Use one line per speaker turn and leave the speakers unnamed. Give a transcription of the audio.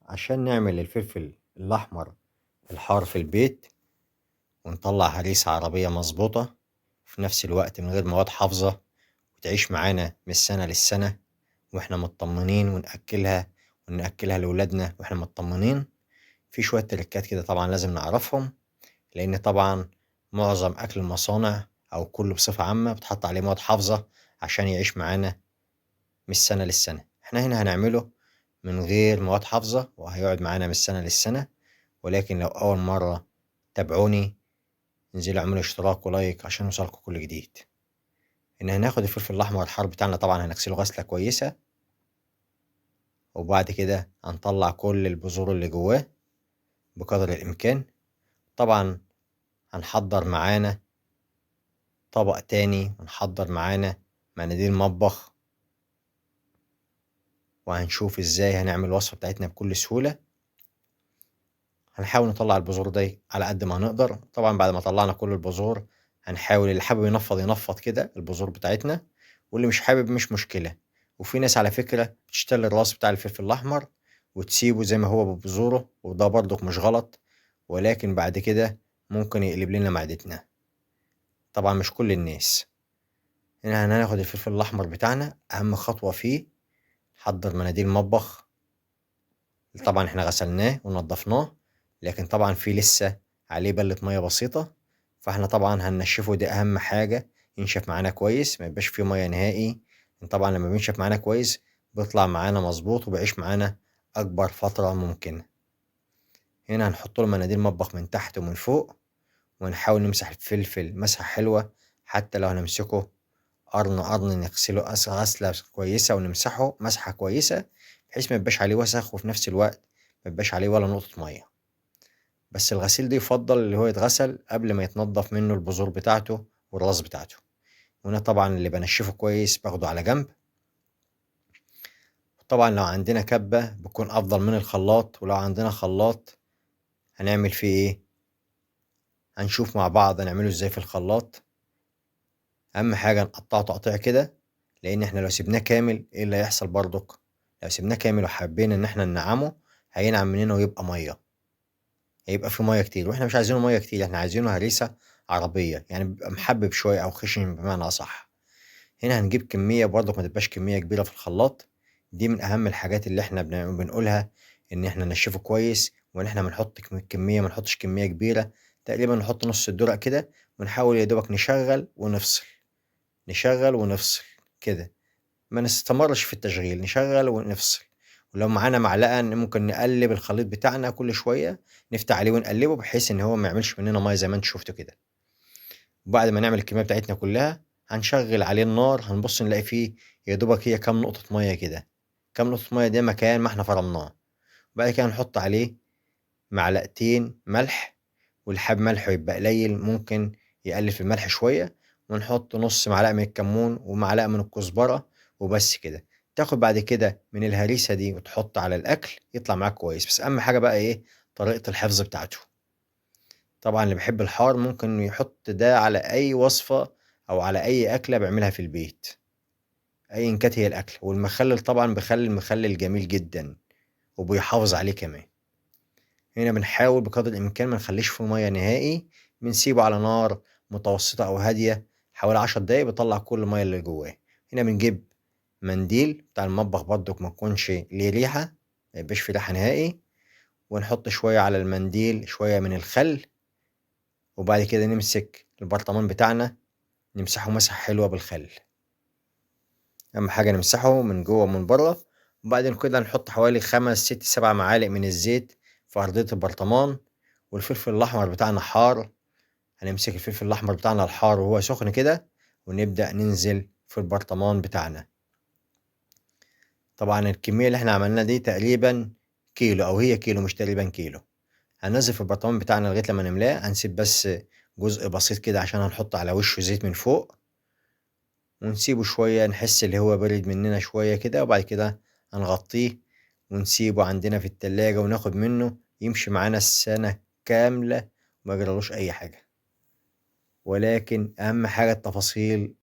عشان نعمل الفلفل الأحمر الحار في البيت ونطلع هريسة عربية مظبوطة في نفس الوقت من غير مواد حافظة، وتعيش معانا من السنة للسنة واحنا مطمنين، ونأكلها لولادنا واحنا مطمنين. في شوية تريكات كده طبعا لازم نعرفهم، لأن طبعا معظم أكل المصانع أو كله بصفة عامة بتحط عليه مواد حافظة عشان يعيش معانا من السنة للسنة. احنا هنا هنعمله من غير مواد حافظة وهيقعد معانا من السنة للسنة. ولكن لو أول مرة تابعوني، انزلوا اعملوا اشتراك ولايك عشان يوصلكوا كل جديد. إن هناخد الفلفل الأحمر الحار بتاعنا طبعا هنغسله غسلة كويسة، وبعد كده هنطلع كل البذور اللي جواه بقدر الإمكان. طبعا هنحضر معانا طبق تاني، ونحضر معانا مناديل مطبخ، وهنشوف ازاي هنعمل الوصفة بتاعتنا بكل سهولة. هنحاول نطلع البذور دي على قد ما هنقدر. طبعا بعد ما طلعنا كل البذور هنحاول اللي حابب ينفض ينفض كده البذور بتاعتنا، واللي مش حابب مش مشكلة. وفي ناس على فكرة بتشتري الراس بتاع الفلفل الأحمر وتسيبه زي ما هو ببذوره، وده برضك مش غلط، ولكن بعد كده ممكن يقلب لنا معدتنا. طبعا مش كل الناس. هنا هناخد الفلفل الأحمر بتاعنا، أهم خطوة فيه حضر مناديل مطبخ. طبعا احنا غسلناه ونضفناه، لكن طبعا في لسه عليه بلة مية بسيطة، فاحنا طبعا هننشفه. دي أهم حاجة، ينشف معانا كويس، ما يبقاش فيه مية نهائي. طبعا لما بينشف معانا كويس بيطلع معانا مظبوط وبيعيش معانا أكبر فترة ممكنة. هنا هنحط له مناديل مطبخ من تحت ومن فوق، ونحاول نمسح الفلفل مسحة حلوة، حتى لو هنمسكه قرن قرن نغسله غسلة كويسة ونمسحه مسحة كويسة، بحيث ما يبقاش عليه وسخ، وفي نفس الوقت ما يبقاش عليه ولا نقطة مية. بس الغسيل ده يفضل اللي هو يتغسل قبل ما يتنضف منه البذور بتاعته والراس بتاعته. وهنا طبعا اللي بنشفه كويس باخده على جنب. طبعا لو عندنا كبة بتكون أفضل من الخلاط، ولو عندنا خلاط هنعمل فيه إيه؟ هنشوف مع بعض هنعمله إزاي في الخلاط. أهم حاجة نقطعه تقطيع كده، لأن إحنا لو سيبناه كامل إيه اللي هيحصل برضك؟ لو سيبناه كامل وحبينا إن إحنا ننعمه هينعم مننا ويبقى مية، هيبقى فيه مية كتير، وإحنا مش عايزينه مية كتير، إحنا عايزينه هريسة عربية، يعني بيبقى محبب شوية أو خشن بمعنى أصح. هنا هنجيب كمية برضك ما تبقاش كمية كبيرة في الخلاط. دي من أهم الحاجات اللي إحنا بنقولها، إن إحنا ننشفه كويس، وإن إحنا بنحط كمية، ما نحطش كمية كبيرة، تقريبا نحط نص الدرق كده، ونحاول يا دوبك نشغل ونفصل، نشغل ونفصل كده، ما نستمرش في التشغيل، نشغل ونفصل. ولو معانا معلقة ممكن نقلب الخليط بتاعنا كل شوية، نفتح عليه ونقلبه بحيث إن هو ما يعملش مننا مية زي ما انتوا شفتوا كده. وبعد ما نعمل الكمية بتاعتنا كلها هنشغل عليه النار، هنبص نلاقي فيه يا دوبك هي كام نقطة مية كده، كام نقطة مية ده مكان ما احنا فرمناه. وبعد كده هنحط عليه معلقتين ملح، واللي حابب ملحه يبقى قليل ممكن يقلل في الملح شوية، ونحط نص معلقة من الكمون ومعلقة من الكزبرة وبس كده. تاخد بعد كده من الهريسة دي وتحط على الأكل يطلع معاك كويس. بس أهم حاجة بقى إيه؟ طريقة الحفظ بتاعته. طبعا اللي بيحب الحار ممكن يحط ده على أي وصفة أو على أي أكلة بيعملها في البيت، أيا كانت هي الأكلة. والمخلل طبعا بيخلي المخلل جميل جدا وبيحافظ عليه كمان. هنا بنحاول بقدر الإمكان ما نخليش فيه مية نهائي، بنسيبه على نار متوسطة أو هادية حوالي 10 دقايق بيطلع كل المية اللي جواه. هنا بنجيب منديل بتاع المطبخ برضك ما يكونش ليه ريحة، ما يبقاش فيه ريحة نهائي، ونحط شوية على المنديل شوية من الخل، وبعد كده نمسك البرطمان بتاعنا نمسحه مسحة حلوة بالخل. أهم حاجة نمسحه من جوه ومن بره. وبعدين كده نحط حوالي 5 6 7 معالق من الزيت في أرضية البرطمان. والفلفل الأحمر بتاعنا حار، هنمسك الفلفل الأحمر بتاعنا الحار وهو سخن كده ونبدأ ننزل في البرطمان بتاعنا. طبعا الكمية اللي احنا عملناها دي تقريبا كيلو، أو هي كيلو مش تقريبا كيلو. هننزل في البرطمان بتاعنا لغاية لما نملاه، هنسيب بس جزء بسيط كده عشان هنحط على وشه زيت من فوق، ونسيبه شوية نحس اللي هو برد مننا شوية كده، وبعد كده هنغطيه ونسيبه عندنا في التلاجة وناخد منه يمشي معانا السنة كاملة وما يجرالوش أي حاجة. ولكن أهم حاجة التفاصيل